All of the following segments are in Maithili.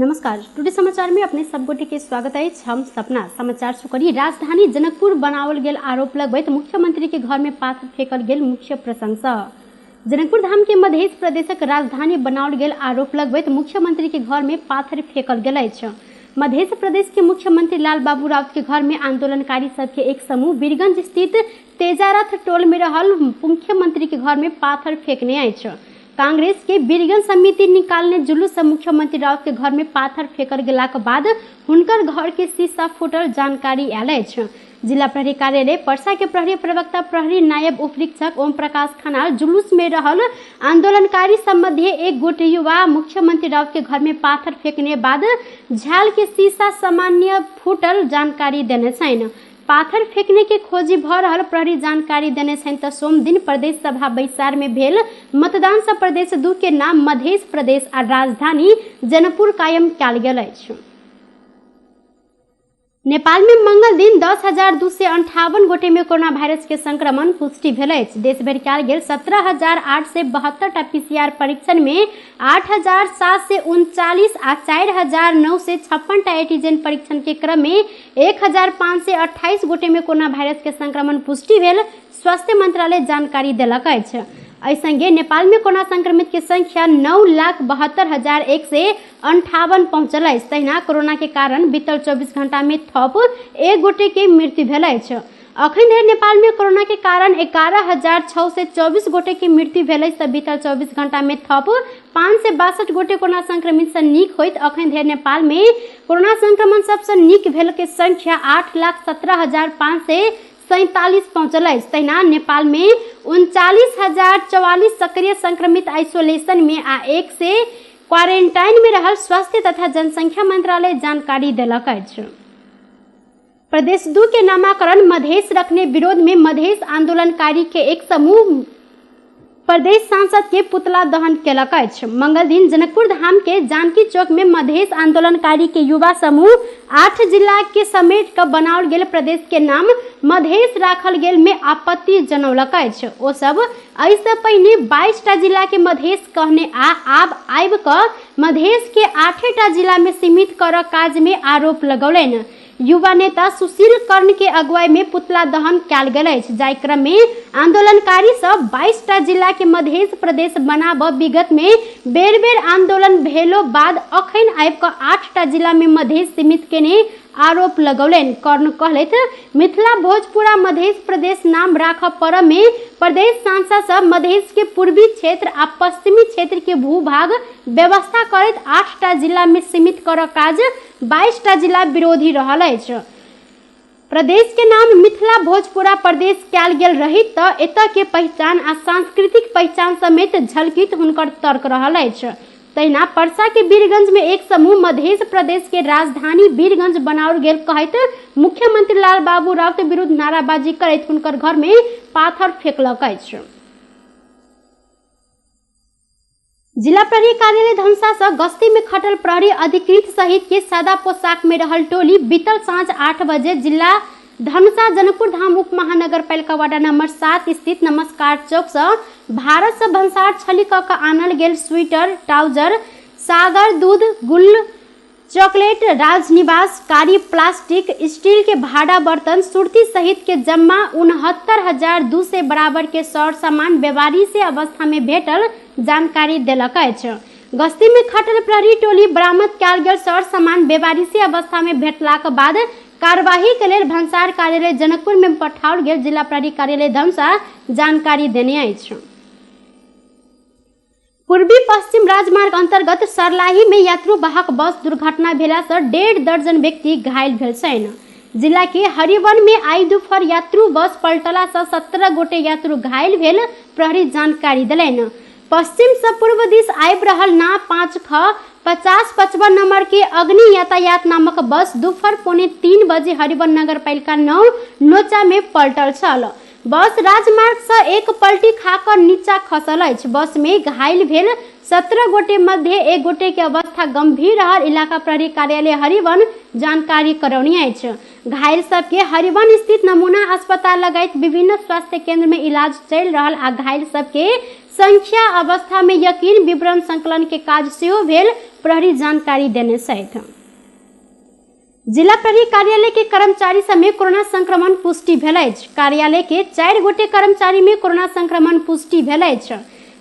नमस्कार, टुडे समाचार में अपने सब गोटे के स्वागत अछि। हम सपना समाचार सुकरी। राजधानी जनकपुर बनावल गेल आरोप लगबैत मुख्यमंत्री के घर में पाथर फेंकल गेल मुख्य प्रशंसा। जनकपुर धाम के मधेश प्रदेशक राजधानी बनाओल गेल आरोप लगबैत मुख्यमंत्री के घर में पाथर फेंकल गेल अछि। मधेश प्रदेश के मुख्यमंत्री लाल बाबू राउत के घर में आंदोलनकारी सबके एक समूह बीरगंज स्थित तेजारथ टोल में रहल मुख्यमंत्री के घर में पाथर फेंकने अछि। कांग्रेस के बीरगंज समिति निकालने जुलूस से मुख्यमंत्री राउत के घर में पाथर फेंकल गेलाक बाद हुनकर घर के शीशा फूटल जानकारी आयल अछि। जिला प्रहरी कार्यालय परसा के प्रहरी प्रवक्ता प्रहरी नायब उपरीक्षक ओम प्रकाश खनाल जुलूस में रहल आंदोलनकारी सब मध्य एक गोटे युवा मुख्यमंत्री राउत के घर में पाथर फेंकने बाद झाल के शीशा सामान्य फूटल जानकारी देने छनि। पाथर फेंकने के खोजी भ रहल प्रहरी जानकारी देने छनि। त सोम दिन प्रदेश सभा बैसार में भेल मतदान से प्रदेश 2 के नाम मधेश प्रदेश आ राजधानी जनकपुर कायम कयल गेल अछि। नेपाल में मंगल दिन 10,258 गोटे में कोरोना वायरस के संक्रमण पुष्टि भेल अछि। देश भरि कयल गेल 17,872 टा पीसीआर परीक्षण में 8,739 आ 4,956 टा एंटीजन परीक्षण के क्रम में 1,528 गोटे में कोरोना वायरस के संक्रमण पुष्टि भेल स्वास्थ्य मंत्रालय जानकारी देलक अछि। एहि संगे नेपाल में कोरोना संक्रमित के संख्या 9,72,158 पहुंचल अछि। तहिना कोरोना के कारण बीतल 24 घंटा में थप एक गोटे के मृत्यु भेल अछि। अखन धरि नेपाल में कोरोना के कारण 11,624 गोटे के मृत्यु भेल अछि। त बीतल 24 घंटा में थप 562 गोटे कोरोना संक्रमित से नीक होइत अखन धरि नेपाल में कोरोना संक्रमण सबसे नीक भेल के संख्या 8,17,547 पहुंचल अछि। तहिना नेपाल में 39,044 सक्रिय संक्रमित आइसोलेशन में आ 1 से क्वारेंटाइन में रहल स्वास्थ्य तथा जनसंख्या मंत्रालय जानकारी देलक अछि। प्रदेश 2 के नामाकरण मधेश रखने विरोध में मधेश आंदोलनकारी के एक समूह प्रदेश सांसद के पुतला दहन केलक अछि। मंगल दिन जनकपुर धाम के जानकी चौक में मधेश आंदोलनकारी के युवा समूह 8 जिला के समेट क बनाओल गेल प्रदेश के नाम मधेश राखल गेल में आपत्ति जनौलक अछि। ओ सब एहि से पहिने 22 टा जिला के मधेश कहने आ आब आबि क मधेश के 8टा जिला में सीमित कर काज में आरोप लगौलनि। युवा नेता सुशील कर्ण के अगुवाई में पुतला दहन कयल गेल अछि। जाहि क्रम में आंदोलनकारी सब 22 टा जिला के मधेश प्रदेश बनाब विगत में बेर बेर आंदोलन भेलो बाद अखन आबि क 8टा जिला में मधेश सीमित केने आरोप लगौलनि। कर्ण कहलथि, मिथिला भोजपुरा मधेश प्रदेश नाम राखऽ पर में प्रदेश सांसद सब मधेश के पूर्वी क्षेत्र आ पश्चिमी क्षेत्र के भूभाग व्यवस्था करैत 8टा जिला में सीमित करऽ काज 22 टा जिला विरोधी रहल अछि। प्रदेश के नाम मिथिला भोजपुरा प्रदेश कयल गेल रही त एतय के पहचान आ सांस्कृतिक पहचान समेत झलकित हुनकर तर्क रहल अछि। तहिना परसा के बीरगंज में एक समूह मधेश प्रदेश के राजधानी बीरगंज बनाओल गेल कहैत मुख्यमंत्री लाल बाबू राउत विरुद्ध नाराबाजी करैत हुनकर घर में पाथर फेंकलक अछि। जिला प्रहरी कार्यालय धनुषा से गश्ती में खटल प्रहरी अधिकृत सहित के सादा पोशाक में रहल टोली बीतल साँझ 8 बजे जिला धनुषा जनकपुर धाम उप महानगर पालिका वार्ड नंबर 7 स्थित नमस्कार चौक से भारत से भंसार छली क के आनल गेल स्वेटर, ट्राउजर, सागर दूध, गुल, चॉकलेट, राजनिवास, कारी प्लास्टिक, स्टील के भाड़ा बर्तन, सुरती सहित के जम्मा 69,200 बराबर के सौर सामान बेवारी से अवस्था में भेटल जानकारी देलक अछि। गश्ती में खटल प्रहरी टोली बरामद कयल गेल सौर सामान बेवारिसी अवस्था में भेटलाक बाद कार्यवाही के लेल भंसार कार्यालय जनकपुर में पठाओल गेल जिला प्रहरी कार्यालय धनुषा जानकारी देने अछि। पूर्वी पश्चिम राजमार्ग अंतर्गत सरलाही में यात्रु वाहक बस दुर्घटना भेला से 1.5 दर्जन व्यक्ति घायल भेल छनि। जिला के हरिवन में आई दोपहर यात्रु बस पलटला से 17 गोटे यात्रु घायल भेल प्रहरी जानकारी देलनि। पश्चिम से पूर्व दिस आबि रहल ना 5 ख 5055 नंबर के अग्नि यातायात नामक बस दोपहर 2:45 बजे हरिवन नगर पालिका 9 नोचा में पलटल छल। बस राजमार्ग से एक पलटी खाकर नीचा खसल अछि। बस में घायल भेल 17 गोटे मध्य 1 गोटे के अवस्था गंभीर रहल इलाका प्रहरी कार्यालय हरिवन जानकारी करौनी अछि। घायल सबके हरिवन स्थित नमूना अस्पताल लगायत विभिन्न स्वास्थ्य केंद्र में इलाज चलि रहल आ घायल सबके संख्या अवस्था में यकीन विवरण संकलन के काज सेहो भेल प्रहरी जानकारी देने छथि। जिला प्रहरी कार्यालय के कर्मचारी सब में कोरोना संक्रमण पुष्टि भेल अछि। कार्यालय के 4 गोटे कर्मचारी में कोरोना संक्रमण पुष्टि भेल अछि।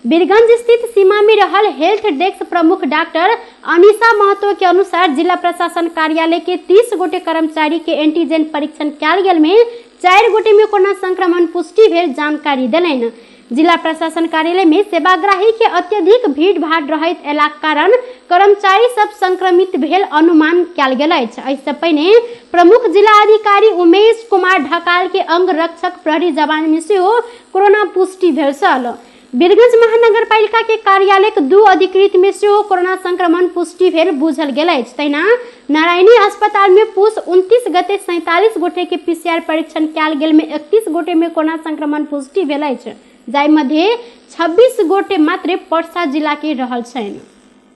बीरगंज स्थित सीमा में रहल हेल्थ डेस्क प्रमुख डॉक्टर अनिशा महतो के अनुसार जिला प्रशासन कार्यालय के 30 गोटे कर्मचारी के एंटीजन परीक्षण कयल गेल में 4 गोटे में कोरोना संक्रमण पुष्टि भेल जानकारी देलनि। जिला प्रशासन कार्यालय में सेवाग्राही के अत्यधिक भीड़ भाड़ रहैत अयलाक कारण कर्मचारी सब संक्रमित भेल अनुमान कयल गेल अछि। एहिसँ पहिने प्रमुख जिला अधिकारी उमेश कुमार ढकाल के अंगरक्षक प्रहरी जवान में सेहो कोरोना पुष्टि भेल छल। बीरगंज महानगरपालिका के कार्यालय के 2 अधिकृत में सेहो कोरोना संक्रमण पुष्टि भेल बुझल गेल अछि। तहिना नारायणी अस्पताल में पुस 29 गते 47 गोटे के पीसीआर परीक्षण कयल गेल में 31 गोटे में कोरोना संक्रमण पुष्टि भेल अछि, जाहि मध्य 26 गोटे मात्र परसा जिला के रहल छनि।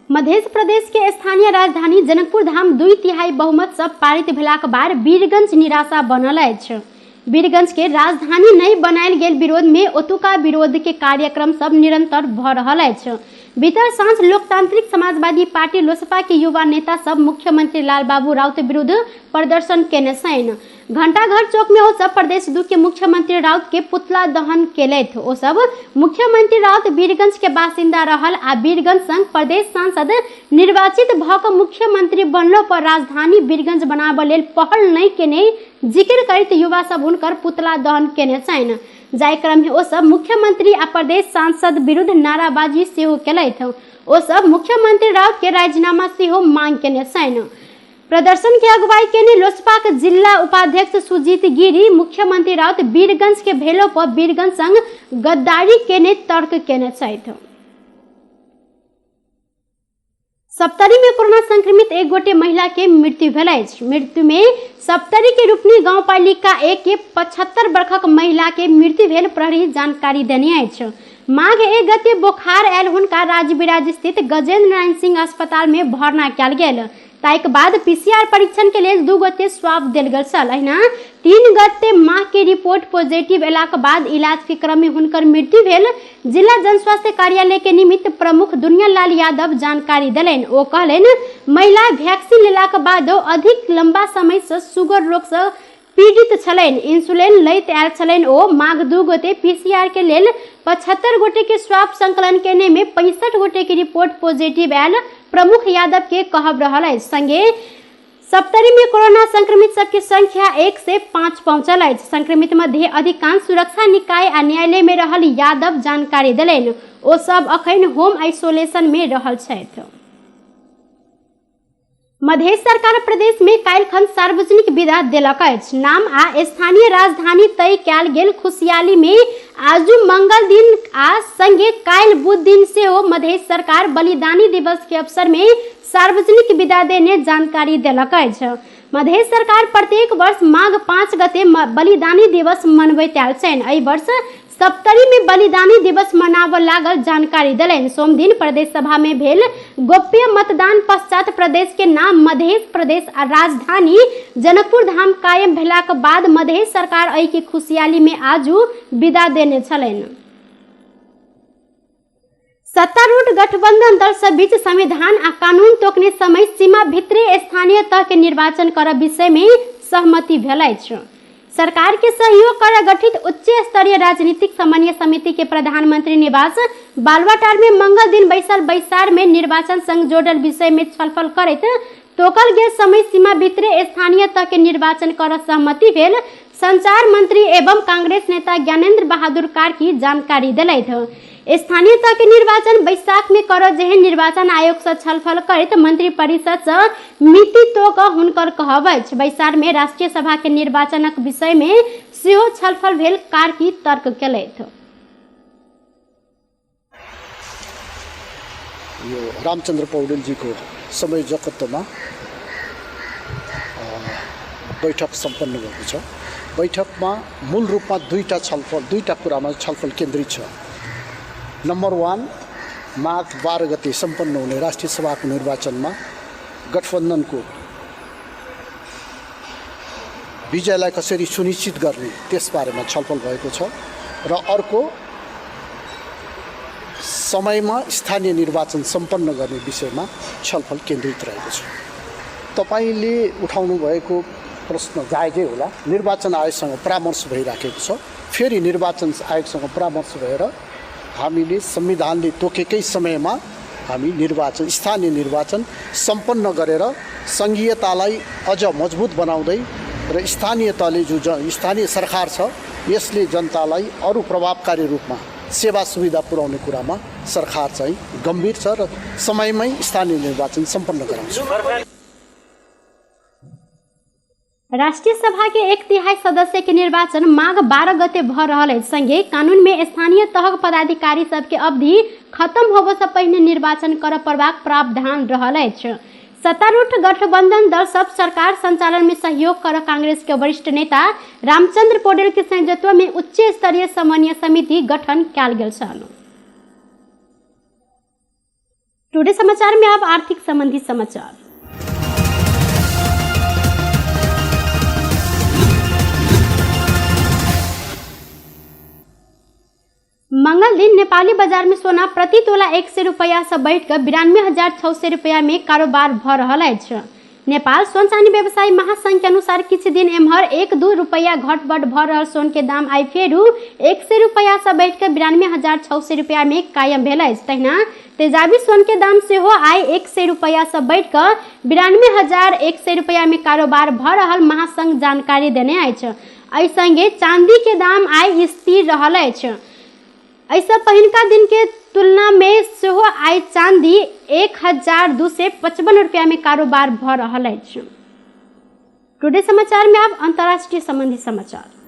मध्य प्रदेश के स्थानीय राजधानी जनकपुर धाम 2/3 बहुमत से पारित भेलाक बाद बीरगंज निराशा बनल अछि। बीरगंज के राजधानी नहीं बनायल गेल विरोध में ओतुका विरोध के कार्यक्रम सब निरंतर भ रहल अछि। बीतल साँझ लोकतांत्रिक समाजवादी पार्टी लोसपा के युवा नेता सब मुख्यमंत्री लालबाबू राउत विरुद्ध प्रदर्शन केने छनि। घंटाघर चौक में ओ सब प्रदेश 2 के मुख्यमंत्री राउत के पुतला दहन केलथि। ओ सब मुख्यमंत्री राउत बीरगंज के बासिंदा रहल आ बीरगंज संग प्रदेश सांसद निर्वाचित भ क मुख्यमंत्री बनलो पर राजधानी बीरगंज बनाबऽ लेल पहल नहीं केने जिक्र करैत युवा सब हुनकर पुतला दहन केने छनि। जाहि क्रम में ओ सब मुख्यमंत्री आ प्रदेश सांसद विरुद्ध नाराबाजी सेहो केलथि। ओ सब मुख्यमंत्री राउत के राजीनामा सेहो मांग केने छनि। प्रदर्शन के अगुवाई केने लोसपा के जिला उपाध्यक्ष सुजीत गिरी मुख्यमंत्री राउत बीरगंज के भेलो पर बीरगंज संग गद्दारी केने तर्क केने छथि। सप्तरी में कोरोना संक्रमित एक गोटे महिला के मृत्यु भेल अछि। मृत्यु में सप्तरी के रूपनी गांवपालिका 1 के 75 वर्षक महिला के मृत्यु भेल प्रहरी जानकारी देने अछि। माघ 1 गते बोखार आयल हुनका राजविराज स्थित गजेंद्र नारायण सिंह अस्पताल में भर्ना कयल गेल। ताहिके बाद पीसीआर परीक्षण के लेल 2 गोटे स्वाब देल गेल छल। अहिना 3 गते माह के रिपोर्ट पॉजिटिव अयलाक बाद इलाज के क्रम में हुनकर मृत्यु भेल। जिला जनस्वास्थ्य कार्यालय के निमित्त प्रमुख दुनियालाल यादव जानकारी देलनि। ओ कहलनि महिला वैक्सीन लेलाक बादो अधिक लंबा समय से शुगर रोग से पीड़ित छलनि, इंसुलिन लैत आयल छलनि। ओ माघ 2 गोटे पीसीआर के लेल 75 गोटे के स्वाब संकलन केने में 65 गोटे के रिपोर्ट पॉजिटिव आयल प्रमुख यादव के कहब रहल अछि। संगे सप्तरी में कोरोना संक्रमित सबके संख्या 1 से 5 पहुंचल अछि। संक्रमित मध्य अधिकांश सुरक्षा निकाय आ न्यायालय में रहल यादव जानकारी देलनि। ओ सब अखन होम आइसोलेशन में रहल छथि। मधेश सरकार प्रदेश में काल्हिखन सार्वजनिक विदा देलक अछि। नाम आ स्थानीय राजधानी तय कयल गेल खुशियाली में आजू मंगल दिन आ संगे काल्हि बुध दिन सेहो मधेश सरकार बलिदानी दिवस के अवसर में सार्वजनिक विदा देने जानकारी देलक अछि। मधेश सरकार प्रत्येक वर्ष माघ 5 गते बलिदानी दिवस मनबैत आयल छनि। एहि वर्ष सप्तरी में बलिदानी दिवस मनाबऽ लागल जानकारी देलनि। सोमदिन प्रदेश सभा में भेल गोप्य मतदान पश्चात प्रदेश के नाम मधेश प्रदेश आ राजधानी जनकपुर धाम कायम भेलाक बाद मधेश सरकार एहि के खुशियाली में आजू विदा देने छलनि। सत्तारूढ़ गठबंधन दल सब बीच संविधान आ कानून तोकने समय सीमा भीतरे स्थानीय तह के निर्वाचन कर विषय में सहमति भेल अछि। सरकार के सहयोग कर गठित उच्च स्तरीय राजनीतिक समन्वय समिति के प्रधानमंत्री निवास बालवाटार में मंगल दिन बैसल बैसार में निर्वाचन संग जोड़ल विषय में छलफल करैत तोकल गेल समय सीमा भीतरे स्थानीय तह के निर्वाचन कर सहमति भेल संचार मंत्री एवं कांग्रेस नेता ज्ञानेन्द्र बहादुर कार्की जानकारी देलथि। स्थानीय तह के निर्वाचन बैसाख में कर जेहन निर्वाचन आयोग से छलफल करैत मंत्री परिषद से मिति तोक हुनकर कहब अछि। बैसार में राष्ट्रीय सभा के निर्वाचनक विषय में सेहो छलफल भेल कार्की तर्क केलथि। यो रामचन्द्र पौडेलजीको संयोजकत्वमा बैठक सम्पन्न भएको छ। बैठकमा मूल रूपमा दुईटा कुरामा छलफल केन्द्रित छ। नम्बर 1, माघ 12 गते सम्पन्न हुने राष्ट्रिय सभाको निर्वाचनमा गठबन्धनको विजयलाई कसरी सुनिश्चित गर्ने त्यसबारेमा छलफल भएको छ र अर्को समयमा स्थानीय निर्वाचन सम्पन्न गर्ने विषयमा छलफल केन्द्रित रहेको छ। तपाईँले उठाउनु भएको प्रश्न जायजै होला। निर्वाचन आयोगसँग परामर्श भइराखेको छ। फेरि निर्वाचन आयोगसँग परामर्श भएर हामीले संविधानले तोकेकै समयमा हामी निर्वाचन, स्थानीय निर्वाचन सम्पन्न गरेर सङ्घीयतालाई अझ मजबुत बनाउँदै र स्थानीय तहले जो स्थानीय सरकार छ यसले जनतालाई अरू प्रभावकारी रूपमा सेवा सुविधा पुर्याउने कुरामा सरकार चाहिँ गम्भीर छ र समयमै स्थानीय निर्वाचन सम्पन्न गराउँछ। राष्ट्रिय सभा के 1/3 सदस्य के निर्वाचन माघ 12 गते भ रहल अछि। संगे कानून में स्थानीय तहक पदाधिकारी सबके अवधि खत्म होबय से पहिने निर्वाचन करय पड़बाक प्रावधान रहल अछि। सत्तारूढ़ गठबंधन दल सब सरकार संचालन में सहयोग कर कांग्रेस के वरिष्ठ नेता रामचंद्र पौडेल के संयोजकत्व में उच्च स्तरीय समन्वय समिति गठन कयल गेल छल। टुडे समाचार में अब आर्थिक संबंधी समाचार। मंगल दिन नेपाली बाजार में सोना प्रति तोला 100 रुपया से बढ़िकर 92,600 रुपया में कारोबार भ रहल अछि। नेपाल सोन चानी व्यवसायी महासंघ के अनुसार किछु दिन एम्हर 1-2 रुपया घट बढ़ भ रहल सोन के दाम आइ फेरू 100 रुपया से बढ़िकर 92,600 रुपया में कायम भेल अछि। तहिना तेजाबी सोन के दाम सेहो आइ 100 रुपया से बढ़िकर 92,100 रुपया में कारोबार भ रहल महासंघ जानकारी देने अछि। एहि संगे चांदी के दाम आइ स्थिर रहल अछि। एहिसँ पहिनका दिन के तुलना में सेहो आइ चांदी 1,255 रुपया में कारोबार भ रहल अछि। टुडे समाचार में अब अंतर्राष्ट्रीय संबंधी समाचार।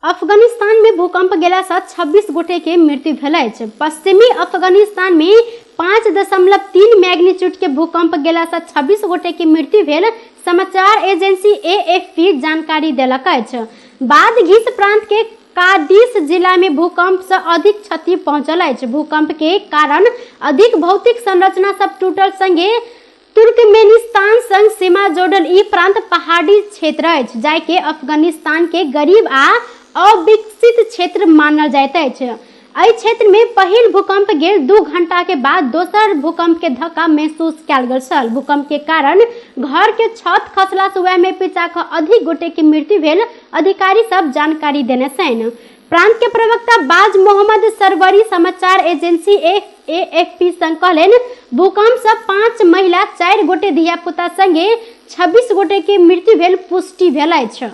अफगानिस्तान में भूकंप गेला से 26 गोटे के मृत्यु भेल अछि। पश्चिमी अफगानिस्तान में 5.3 मैग्नीट्यूड के भूकंप गेला से 26 गोटे के मृत्यु भेल समाचार एजेंसी एएफपी जानकारी देलक अछि। बादघिस प्रांत के कादिस जिला में भूकंप से अधिक क्षति पहुंचल अछि। भूकंप के कारण अधिक भौतिक संरचना सब टूटल संगे तुर्कमेनिस्तान संग सीमा जोड़ल ई प्रांत पहाड़ी क्षेत्र अछि, जाहिके अफगानिस्तान के गरीब आ अविकसित क्षेत्र मानल जाइत अछि। एहि क्षेत्र में पहिल भूकंप गेल 2 घंटा के बाद दोसर भूकंप के धक्का महसूस कयल गेल छल। भूकंप के कारण घर के छत खसला से वह में पिचा कऽ अधिक गोटे के मृत्यु भेल अधिकारी सब जानकारी देने छनि। प्रांत के प्रवक्ता बाज मोहम्मद सरवरी समाचार एजेंसी एएफपी संग कहलनि, भूकंप से 5 महिला 4 गोटे धियापुता संगे 26 गोटे के मृत्यु भेल पुष्टि भेल अछि।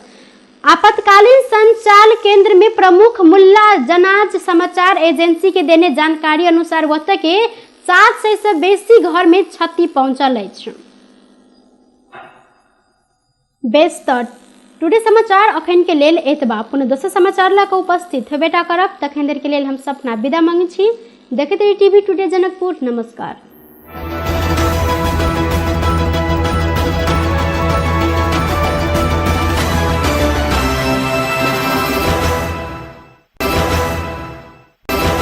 आपातकालीन संचाल केंद्र में प्रमुख मुल्ला जनाज समाचार एजेंसी के देने जानकारी अनुसार ओतय के 700 से बेसी घर में क्षति पहुंचल अछि। बेस तऽ टुडे समाचार अखन के लेल एतबा। पुनः दोसर समाचार लऽ कऽ उपस्थित हेबेटा करब। तखन देर के लेल हम सपना विदा मांगै छी। देखैत रही टीवी टुडे जनकपुर। नमस्कार।